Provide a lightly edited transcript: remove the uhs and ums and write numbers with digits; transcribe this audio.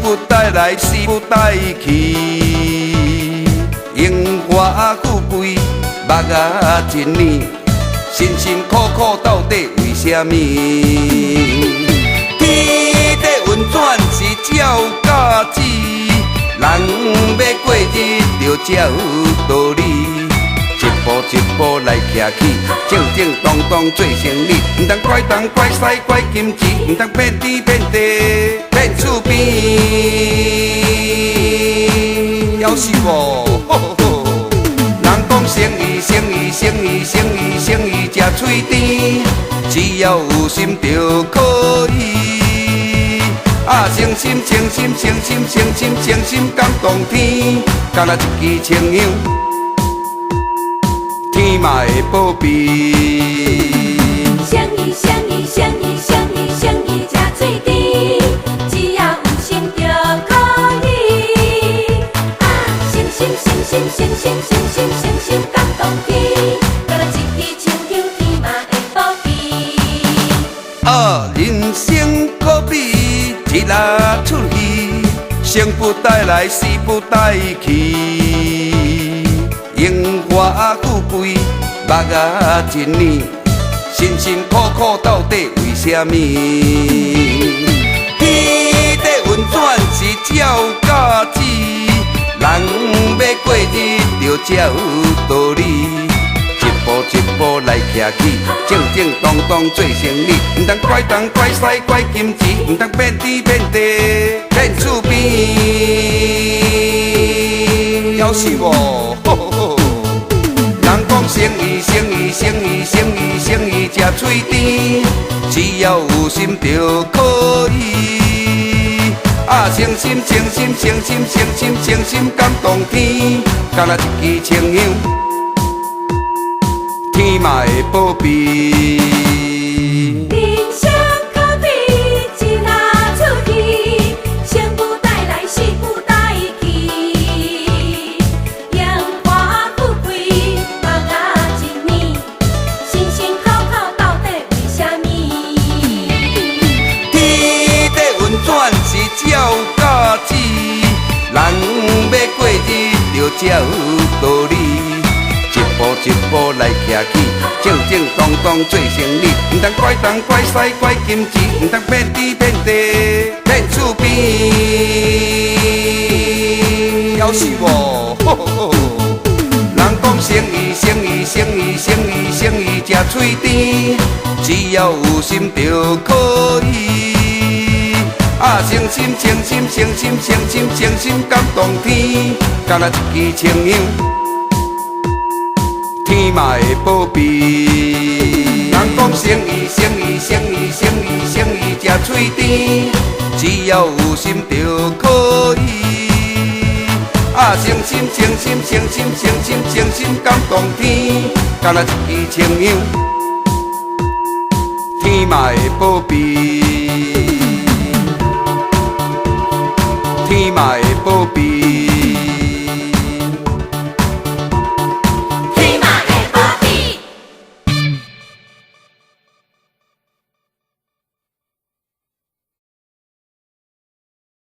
不帶來，死不帶去。榮華富貴，目仔一暝，辛辛苦苦到底為啥物？天地運轉是照價值，人欲過日著這有道理。一步一步來徛起，正正當當做生意，毋通拐東拐西拐金錢，毋通騙天騙地騙厝邊。夭壽無？人講生意生意生意生意生意誠喙甜，只要有心就可以。啊，誠心誠心誠心誠心誠心感動天，敢若一支清香，天嘛會保庇。生意生意生意生意生意誠喙甜，只要有心就可以。啊，誠心誠心誠心誠心誠心感動天，敢若一支清香，天嘛會保庇。啊，人生可比一粒出戲，生不帶來，死不帶去。榮華富貴，目仔一暝，辛辛苦苦到底為啥物？天地運轉是照價值，人欲過日著這有道理。一步一步來徛起，正正當當做生意，毋通拐東拐西拐金錢，毋通騙天騙地騙厝邊。夭壽無？人講生意生意生意生意生意誠喙甜，只要有心就可以。啊，誠心誠心誠心誠心誠心感動天，敢若一支清香，天嘛會保庇。人生可比一粒出戲，生不帶來，死不帶去。榮華富貴，目仔一暝，辛辛苦苦到底為啥物？天地運轉是照價值，人欲過日著這有道理。一步一步來徛起，正正當當做生意，毋通拐東拐西拐金錢，毋通騙天騙地騙厝邊。夭壽無？人講生意生意生意生意生意誠喙甜，只要有心就可以。啊，誠心誠心誠心誠心誠心感動天，敢若一支清香，天嘛會保庇。人講生意生意生意生意生意誠喙甜，只要有心就可以。啊，誠心誠心誠心誠心誠心感動天，敢若一支清香，天嘛會保庇。天嘛會保庇。